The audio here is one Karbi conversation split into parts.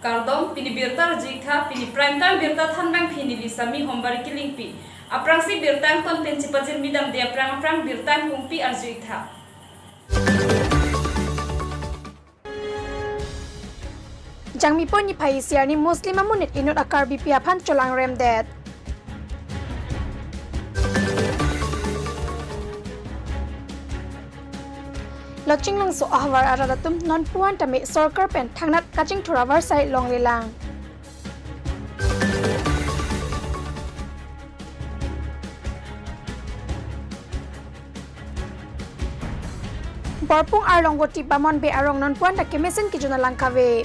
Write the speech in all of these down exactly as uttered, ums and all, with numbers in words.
Kardom, pini birta arju-ik tha, pini prime time birta thanbang pini Lisami Hombari Kilingpi. Aphrangsi birta angton pen chipajirmi damde aphrang aphrang birta angkungpi arju-ik tha. Jangmi po niphai isi arni Muslim amonit inut a-Karbipi aphan cholangremdet. Lo Chinglangso ahavar arat atum nonpu-an tame sorkar pen thangnat kachingthur avarsai longlelang. Borpung Arlong Voti Bamon Bey arong nonpu-an ta kemesen kejun alang kave.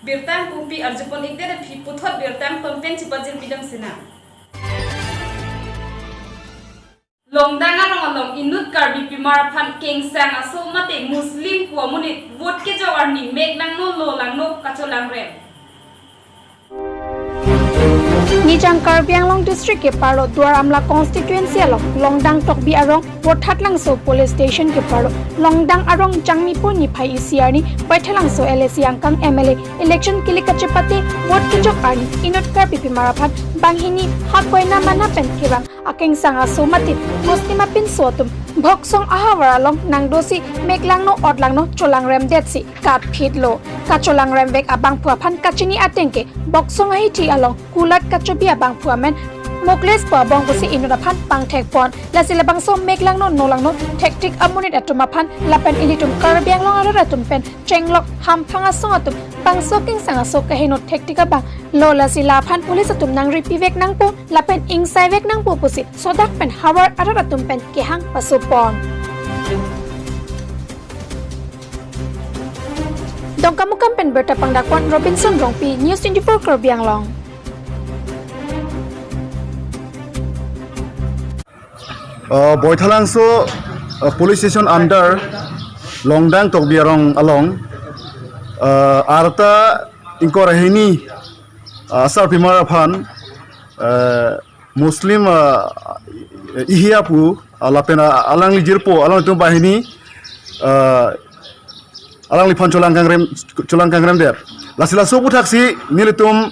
Birta angkungpi arjupon-ikdet aphi puthot birta angton pen chipajirmi dam sinang. Longdang arong along inut Karbipimar aphan kengsang aso mate Muslim pu amonit vote kejok arni mek langno lo langno kacholangrem. Nijang Karbi Anglong District keparlo Duar Amla constituency along Longdang Tokbi arong Vothatlangso police station keparlo Longdang arong Jangmi po niphai isi arni Baithalangso L A C angkang M L A election kilik kachepate vote kejok arni inut Karbipimar aphan banghini ha koina mana pen kevang akengsang aso mate Muslim apinso atum Boksong ahavar along nangdosi mek langno ot langno cholangremdetsi katphitlo. Kacholangremvek abangphu aphan kachini ateng ke Boksong ahithi along kulat kachobi abangphu amen Mukles pu abong pusi inut aphan pangthekpon. Lasi labangso mek langno no langno thektik amonit atum aphan lapen ilitum Karbi Anglong arat atum pen chenglok hamphang asong atum bangso kengsang aso kaheno thektik abang lo, lasi la aphan police atum nangripivek nangpo lapen ingsaivek nangpo pusi sodak pen havar arat atum pen kehang pasopon. Dongkamukam pen birta pangdakpon Robinson Rongpi, News twenty-four Karbi Anglong. Uh, Baithalangso, uh, police station under Longdang Tokbi arong along, uh, arta ingkoi ra hini, uh, asarpimar aphan, uh, Muslim, uh, ihi apu, uh, lapen, uh, alangli jirpo, alangtum banghini, uh, alangliphan cholangkangrem, cholangkangremdet. Lasi laso aputhaksi nelitum,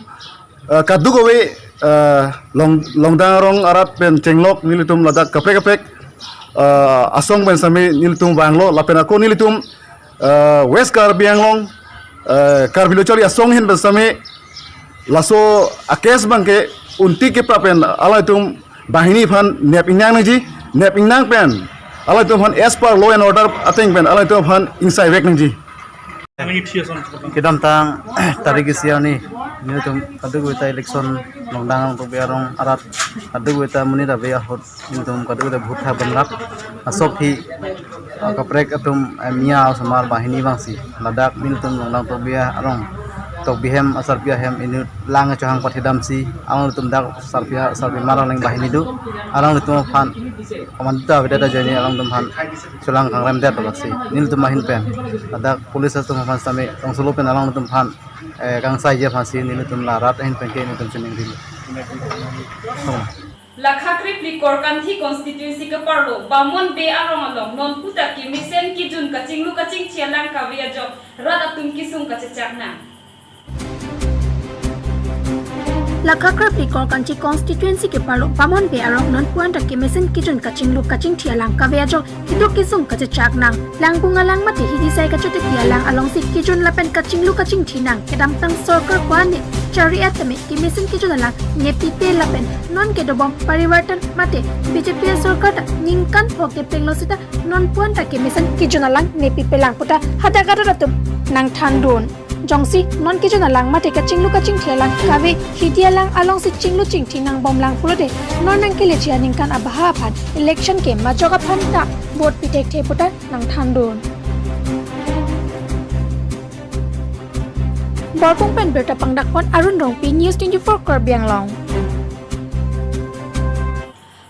eh, kadokave, eh, Long, Longdang arong arat pen chenglok nelitum ladak kaprek kaprek, eh, asong pen sami nelitum vanglo lapen ako nelitum, eh, West Karbi Anglong, eh, Karbi Lo Charli Asong ahin pen sami laso a-case abangke unti kepra pen alangtum banghini aphan nep ingnang nangji, nep ingnang pen alangtum aphan as per law and order ateng pen alangtum aphan ingsaivek nangji. Kedamtang tarik isi arni nelitum kadokave ta election Longdang Tokbi arong arat kadokave ta monit ave ahut nelitum kadokave ta vote tha bamrak asophi, ah, kaprek atum, eh, mia osomar banghini vangsi ladak nelitum Longdang Tokbi arong Tokbi hem asarpi ahem inut lang chohang pathedamsi alangtum dak sarpi asarpimar along banghini do, alangtum aphan komantu avedet ajoine alangtum aphan cholangkangremdet laksi nelitum ahin pen ladak police atum aphan sami tongsolo pen alangtum aphan, eh, kangsaiji aphansi nelitum la rat ahin pen ke nelitum sining rilo. Lakha krephli Korkanthi constituency keparlo Bamon Bey arong along nonpu ta kemesen kejun kachinglu kachingthi alang kave ajok rat atum kesung kachechak nang. Lakha krephli Korkanthi constituency keparlo Bamon Bey arong nonpu-an ta kemesen kejun kachinglu kachingthi alang kave ajok kedo kesung kachechak nang. Langbung alang mate hidi sai kachotepi alang alongsi kejun lapen kachinglu kachingthi nang. Kedamtang sorkar ko-an ne chari-et tame kemesen kejun alang nepipe lapen non kedobom Parivartan mate B J P sorkar ta ningkan phokep plenglo seta nonpu-an ta kemesen kejun alang nepipelang puta hadak arat atum nangthandun. Jongsi non kejun alang mate kachinglu kachingthi alang kave hidi alang alongsi chinglu chingthi nangbomlang pulote non nangkeleji aningkan abaha aphan election ke majok aphan ta vote pithekthe puta nangthandun. Borpung pen birta pangdakpon Arun Rongpi, News twenty-four Karbi Anglong.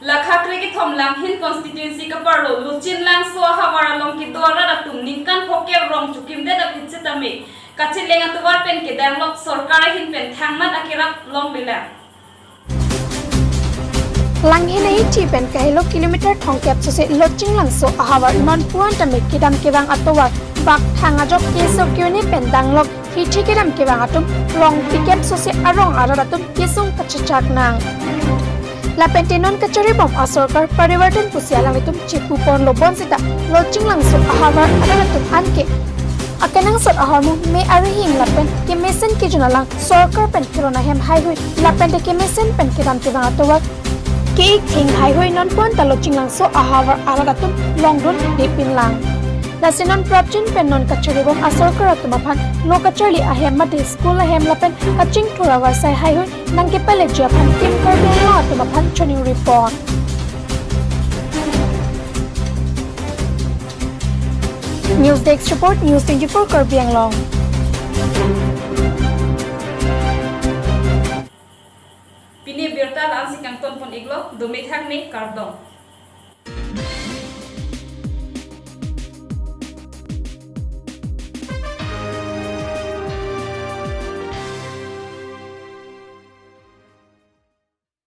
Lakha kre kethom Langhin constituency keparlo Luchinlangso ahavar along kedo arat atum ningkan phokep rong chukimdet aphi sitame kacheleng atovar pen kedanglok sorkar ahin pen thangnat akerap longlelang. Langhin ahithi pen kahelo kilometer thomkep sose Loching Langso ahavar nonpu an tame kedam kevang atovar bak thang ajok keso ke-un-e pen danglok hithi kedam kevang atum rong phlikep sose arong arat atum kesung kachechak nang. Lapente non kacharibom asorkar Parivartan pusi alanglitum chepu ponlo bonsita Loching Langso ahavar arat atum anke akenangsot ahormu me arihing lapen kemesen kejun alang sorkar pen kelon ahem haihui lapente kemesen pen kedam kevang atovar ke-ik theng haihui nonpu an ta Loching Langso ahavar arat atum longdunde pinlang. Lasi non prapjin pen non kacharibom asorkar atum aphan lo kacharli ahem mate school ahem lapen kachingthur avarsai haihui nangkepaleji aphan Team Karbi Anglong atum aphan choningri pon. News Desk Report, News twenty-four Karbi Anglong. Pini abirta la-ansi kangton pon iklo, dome thakme, kardom.